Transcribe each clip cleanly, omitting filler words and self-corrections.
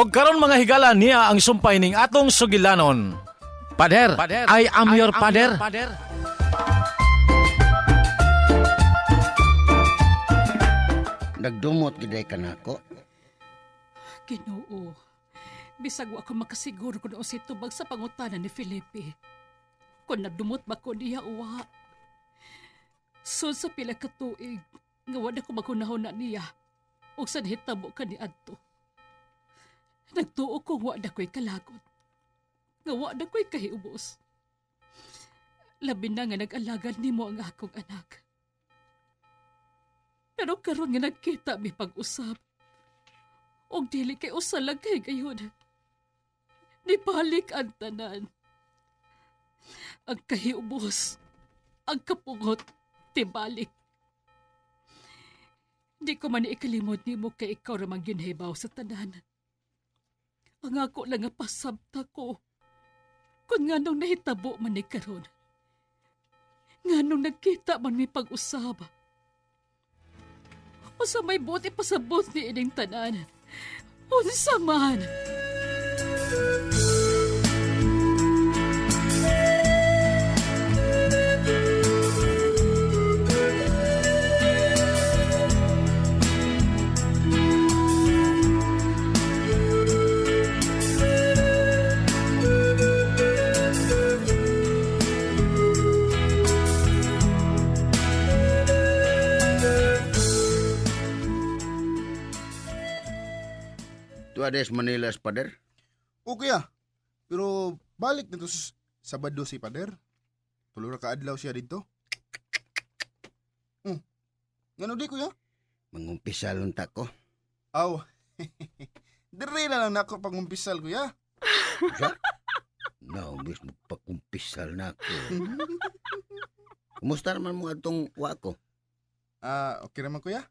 Og karon mga higala niya ang sumpay ning atong sugilanon. Pader, I am your pader. Nagdumot gid ka nako. Ginoo. Bisag wa ko makasiguro kung unsay tubag sa pangutana ni Felipe. Kung nagdumot ba ko niya uwa. So sa pila ka tuig, nga wa na ko maghunahuna niya. Ug sa nahitabo ka ni adto. Nagtuo ko wa na ko'y kalagot. Nga wa na ko'y kahiubos. Labi na nga nag-alagad nimo ang akong anak. Pero karon nga nagkita mi pag-usap. Og dili kay usa lang kay gayon. Nibalik ang tanan. Ang kahiubos, ang kapungot, tibalik. Di ko man ikalimot nimo kay ikaw ramang ginhibaw sa tanan. Ang ako lang nga pasabta ko. Kung nga nung nahitabo man ni karon. Nga nung nagkita man mi pag-usab. Usa may buot ipasabot ni ining tanan. Unsa man. Tuwa des Manila, pader. Okay ah. Pero balik na to sa Sabado si Pader. Tulo ra ka adlaw siya dito. Ngano di kuya? Mangumpisal unta ko. Aw. Dire na lang nako pangumpisal kuya. Sa? No, bis magpakumpisal na ako. Kumusta naman mo atong wa ko? Ah, okay naman kuya.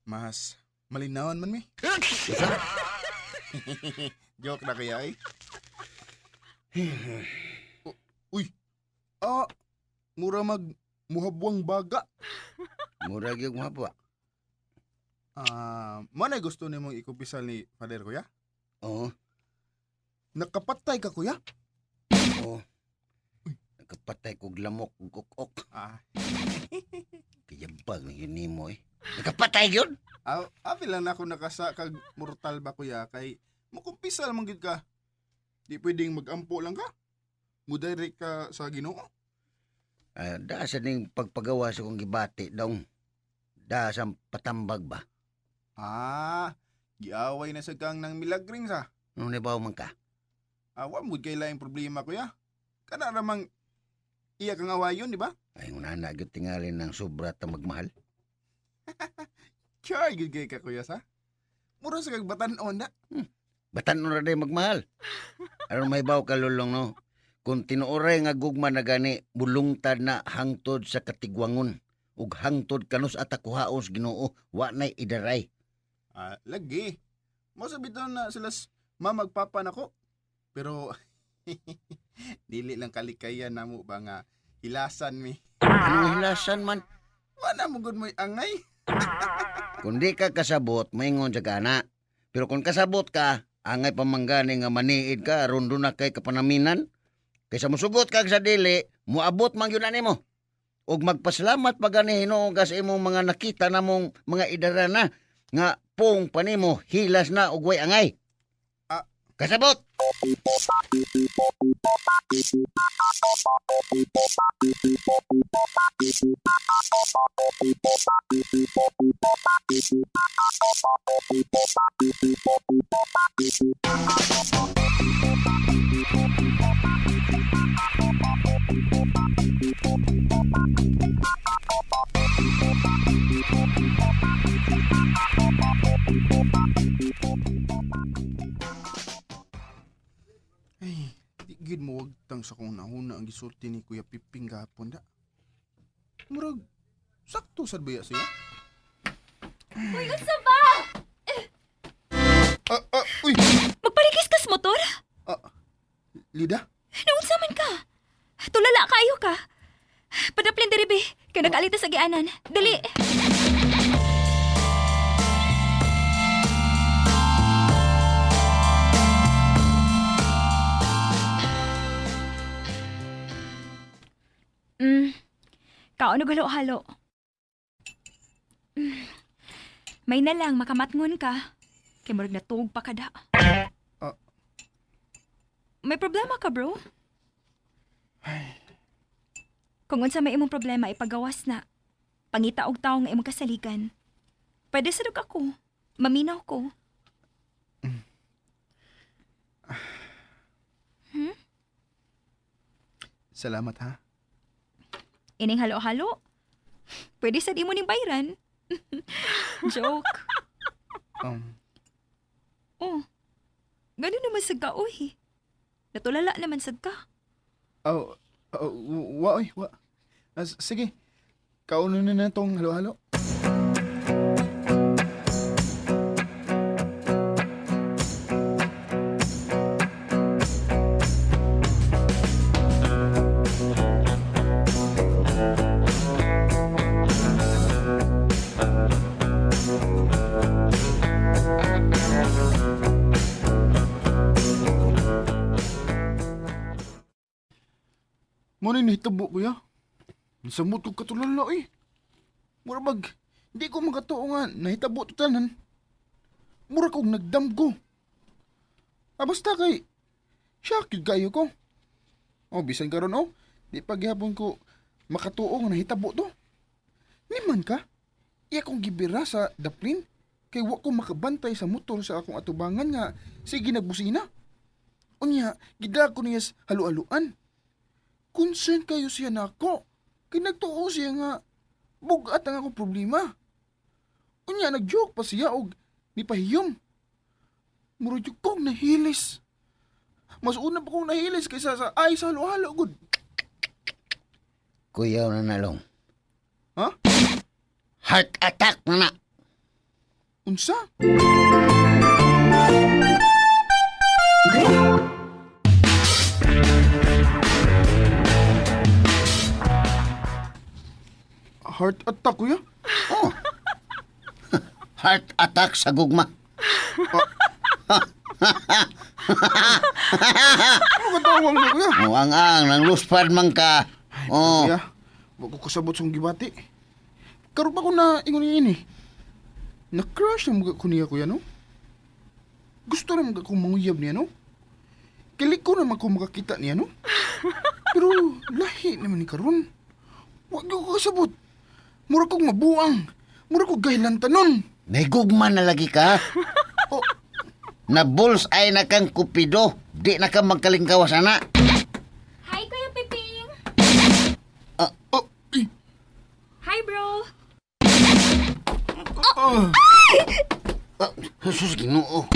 Mas malinawan man mi. Joke na kuya eh. Uy. Ah, mura mag muhabwang baga. Mura gyud mo. Ah, mo na gusto nimong ikumpisal ni Pader kuya? Oo. Nakapatay ka kuya? Oo. Nakapatay kog lamok ug kukok. Ah, Kayabag na yun nimo eh. Nakapatay gyud. Aw, abi lang na ako nakasa kag mortal ba kuya kay mukumpisal man gyud ka. Di pwedeng magampo lang ka. Mudirect ka sa Ginoo. Ah, da sa ning pagpagawa sa kong gibati dong. Da sa patambag ba? Ah, giaway na sa kang nang milagring sa. Nung nibaw man ka. Awa mo kay laing problema kuya. Kana ramang iya kang awayon, di ba? Ay, una na gyud tingali ng sobra ta magmahal. Char gyud kay ka kuya sa. Mura sa kag batan-on na. Batan ra day magmahal. Aron may baw ka lulong no. Kung tinuoray nga gugma na gani, bulungtad na hangtod sa katigwangon ug hangtod kanus at kuhaos Ginoo, wa nay idaray. Ah, lagi. Mo sa bitaw na sila mamagpapa nako. Pero dili lang kalikayan namo ba nga hilasan mi. Anong hilasan man? Wala mo gud mo'y angay. Kung di ka kasabot, maingon sa kana. Pero kung kasabot ka, angay pamanggani nga maniid ka, aron doon na kay kapanaminan. Kaysa musugot kag sa dili, muabot man yun nimo. Ug magpasalamat pa gani hinuon ka sa imong mga nakita namong mga idara na nga pong panimo hilas na og way angay. Ah. Kasabot! Ay, di gid mo wagtang sa kong nahuna ang gisulti ni Kuya Piping gahapon da. Murag, sakto sad ba ya siya? Uy, unsa ba? Ah, ah, uy! Magparikis kas motor? Ah, Lida? Naunsa man ka? Tulala kaayo ka. Padaplin diri be, kay nakaalita sa gianan. Dali. Kaon og halo-halo. May na lang makamatngon ka. Kay murag natuog pa kada. Ah. May problema ka, bro? Kung unsa may imong problema, ipagawas na. Pangita og tawo nga imong kasaligan. Pwede sa dug ako. Maminaw ko. Salamat ha. Ining halo-halo. Pwede sa di mo ning bayran. Joke. Oh. Ganun naman sad ka, uy. Natulala naman sad ka. Oh, oh, wa oy, wa. Sige. Kauno na na tong halo-halo. Mo na nahitabo, kuya. Samot ko katulala eh. Mura bag, di ko makatuo nga nahitabo to tanan. Mura kong nagdamgo. Ah, basta kay, siya kayo ko. O, bisan karon oh, di pa gihapon ko makatuo nga nahitabo to. Niman ka, iya kong gibira sa daplin, kay wa ko makabantay sa motor sa akong atubangan nga sige nagbusina. Unya, gidag ko niya sa halu-haluan. Concern kayo siya nako. Kay nagtuo siya nga bugat ang akong problema. Unya nag-joke pa siya og nipahiyom. Murag jud kong nahilis. Mas una pa kong nahilis kaysa sa ay sa halo-halo gud. Kuyaw na nalong. Ha? Heart attack na na. Unsa? Heart attack, kuya? Oh. Heart attack sa gugma. Ano ka tawang na, kuya? Oh, ang nang luspad man ka. Oh. Kuya, wa ko kasabot sa gibati. Karon pa ko na ingon ini. Na-crush na mga ko niya, kuya, no? Gusto na mga ko manguyab niya, no? Kilig ko na ko makakita niya, no? Pero lahi naman ni karon. Wa ko kasabot. Mura kong mabuang. Mura kong gahilan tanon. May gugma na lagi ka. Oh. Na bullseye na kang kupido. Di na ka magkalingkawas, ana. Hi, Kuya Piping! Oh, eh, Hi, bro! ah. Oh, Jesus, Ginoo.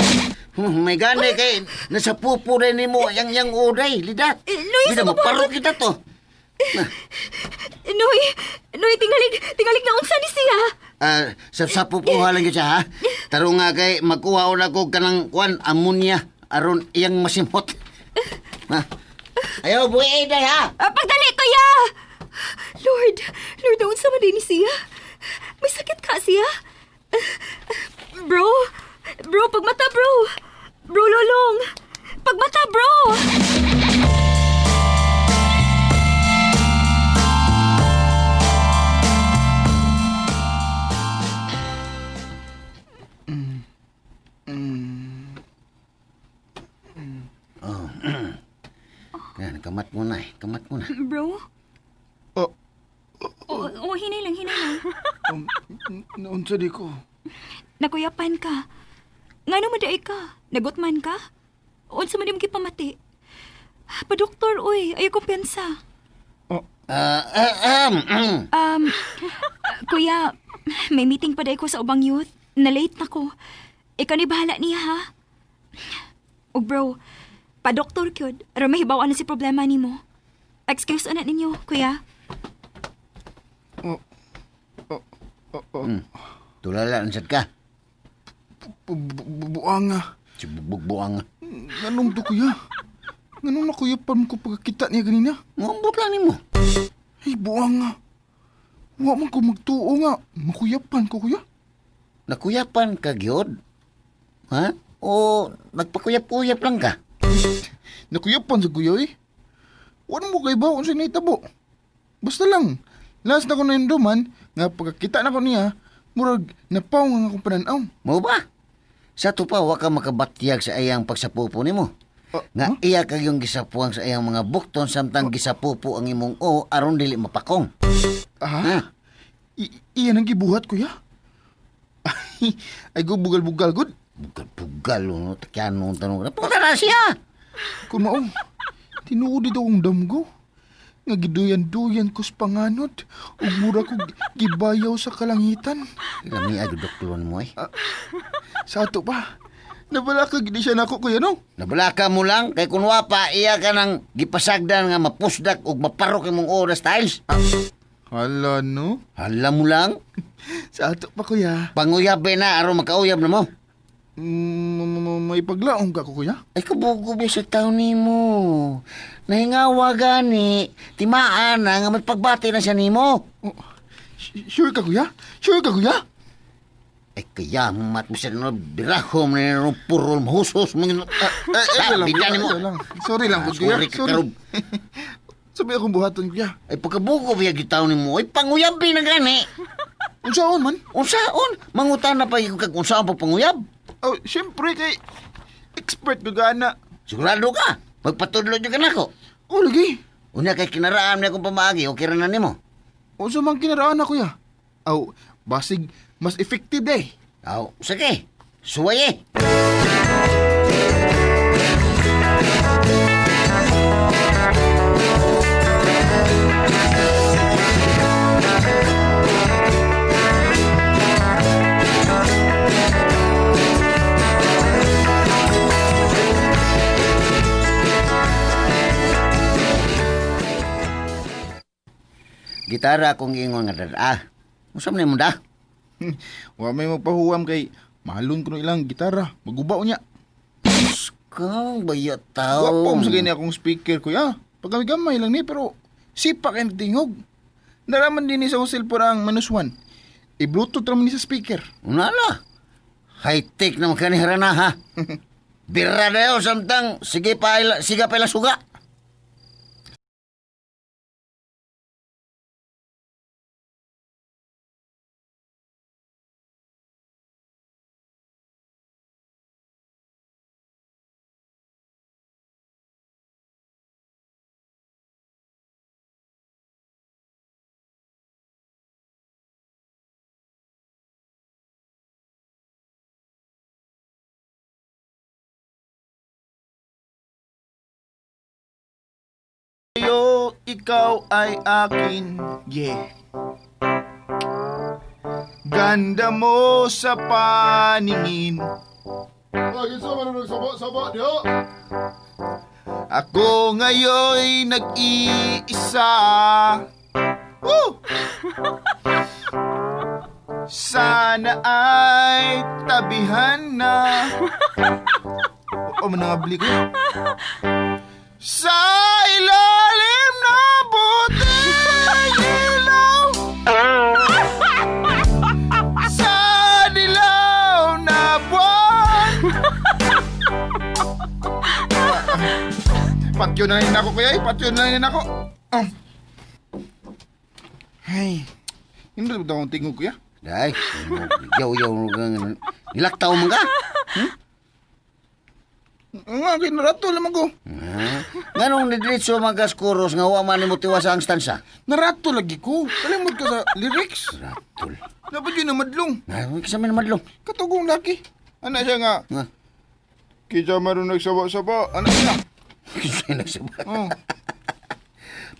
May gani kay nasa pupo rin nimo yang yang uday, lida. Eh, Luis, Lida, ano ba? maparo kita to. Noy! Noy, tingalig! Tingalig na unsa ni siya! Ah, sa pupuha lang gyud siya, ha? Tarong nga kay magkuha na ko kanang kuan ammonia aron iyang masimhot. Ha? Ayaw buhi day ha. Ah, pagdali, kuya! Lord! Lord, unsa man din ni siya? May sakit ka siya? Bro! Bro, pagmata, bro! Bro, lolong! Pagmata, bro! Oh. Yan, kamat mo na eh. Kamat mo na. Bro? Oh, Oh, oh, hinay lang, hinay lang. Naunsa di ko. Nakuyapan ka. Ngano man ka? Nagutman ka? Unsa man imong gipamati? Pa-doktor, uy. Ayaw kumpiyansa. Oh, Kuya, may meeting pa day ko sa ubang youth. Na-late na ko. Ikaw ni bahala niya, ha? Og bro, pa-doktor kyud. Aron mahibaw na si problema nimo. Excuse na ninyo, kuya. Oh, oh, oh, oh. Tulala, ansad ka. Buang nga. Si bugbugbuang. Nganong to, kuya? Nganong na kuya pa ko pagkakita niya ganina? Ngambot lang nimo. Ay, buang nga. Wa man ko magtuo nga. Makuyapan ko, kuya. Nakuyapan ka, gyud. Ha? O nagpakuyap-uyap lang ka? Nakuyapan sa kuya, eh. Wa mo kay ba kung nahitabo. Basta lang. Last na ko na duman, nga pagkakita na ko niya, murag napaw nga akong pananaw. Mao ba? Sa to pa, wa ka makabatyag sa iyang pagsapupo nimo. Ah, Nga iya kag yung gisapuang sa iyang mga bukton samtang gisapupo ang imong o aron dili mapakong. Ah, Ha? Iyan ang gibuhat, kuya. Ay, go bugal-bugal, good. Bugal-bugal no, takyanon tanong na. Puta na siya. Kung mao, tinuod dito akong damgo. Nga giduyan-duyan ko sa panganod, ug mura ko gibayaw sa kalangitan. Lami ay doktor mo eh. Sa ato pa, nabala ka gid siya nako kuya no. Nabalaka mo lang kay kun wa pa iya ka nang gipasagdan nga mapusdak ug maparok imong oras tiles. Hala no. Hala mo lang, Sa ato pa kuya. panguyab na aron makauyab na mo. May paglaong ka ko kuya. Ay kabugo ba sa taon nimo. Nahingawa gani, timaan na nga may pagbati na siya nimo. Oh, sure ka kuya? Sure ka kuya? Ay kaya mat mo siya no birahom na nung purol mahusos mo yun. Eh, lang, bigyan kuya, nimo. eh, lang. Sorry lang Ah, kuya. sorry ka, Sorry. karob. Sabi akong buhaton kuya. Ay pagkabugo ba yung taon nimo, ay panguyab na gani. Unsaon man? Unsaon? Mangutan na pa yung kag unsaon pa panguyab. Oh, syempre kay expert ko gana. Sigurado ka. Magpatudlo jud ka nako. Oh, lagi. Unya kay kinaraan niya akong pamaagi, okay ra na nimo. Unsa man kinaraan na kuya? Aw, basig mas effective day. Aw, sige. Suway eh. Gitara akong ingon nga dada. Unsa man imong da? Wa may magpahuwam kay mahalon ko no ilang gitara. Magubaw niya. Kang bayot tao. Gwapo mo sa gani akong speaker kuya. Paggamay lang ni pero sipa kay nagtingog. Naraman din ni sa akong cellphone ang minus one. I-bluetooth raman ni sa speaker. Unala. High-tech naman ka ni Harana, ha? Bira na yun, samtang sige pa ila, siga pa ila suga. Yo, ikaw ay akin. Yeah. Ganda mo sa paningin. Ako ngayon'y nag-iisa. Woo! Sana ay tabihan na. O, manangabli ko. Sa ilalim ng puting ilaw. Sa dilaw na buwan. Patyo na rin ako, kuya. Eh. Patyo na rin ako. Ah. Ay, hindi ba akong tingog, kuya? Day, yaw-yaw nilaktaw man ka. Nga, kinarato lamang ko. Ha? Nganong nidiretso man ka sa chorus nga wa man nimo tiwas ang stansa? Narato lagi ko. Kalimot ka sa lyrics. Ratol. Dapat yun na madlong. Ay, kisa man madlong. Katugong laki. Ana siya nga. Nga. Kita maroon nagsaba-saba. Ana siya. Kisa nagsaba. Oh.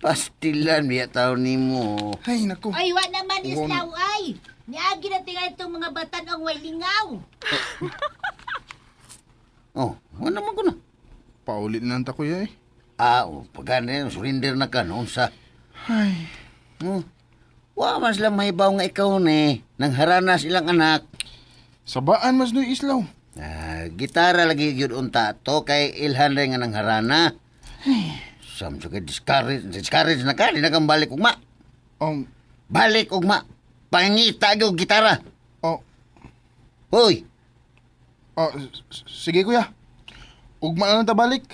Pastilan biya tao nimo. Ay, nako. Ay, wa naman Wala. islaw ay. Niagi na tingali itong mga batan ang way lingaw. Oh, wala man ko na. Paulit na lang ta, kuya eh. Ah, oh, pagani, surrender na ka noon sa... Ay. Oh, wa man sila mahibaw nga ikaw ni. Nang haranas ilang anak. Sabaan mas no islaw. Ah, gitara lagi gyud unta to kay ilhan rin nga nang harana. Sam kay discourage na ka, di na kang balik ugma. Balik ugma. Pangita gyud gitara. Oh, Hoy, oh, sige kuya. Ugma na lang ta balik.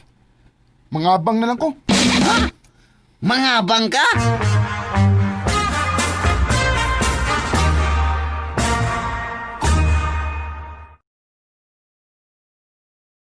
Mangabang na lang ko. mangabang ka?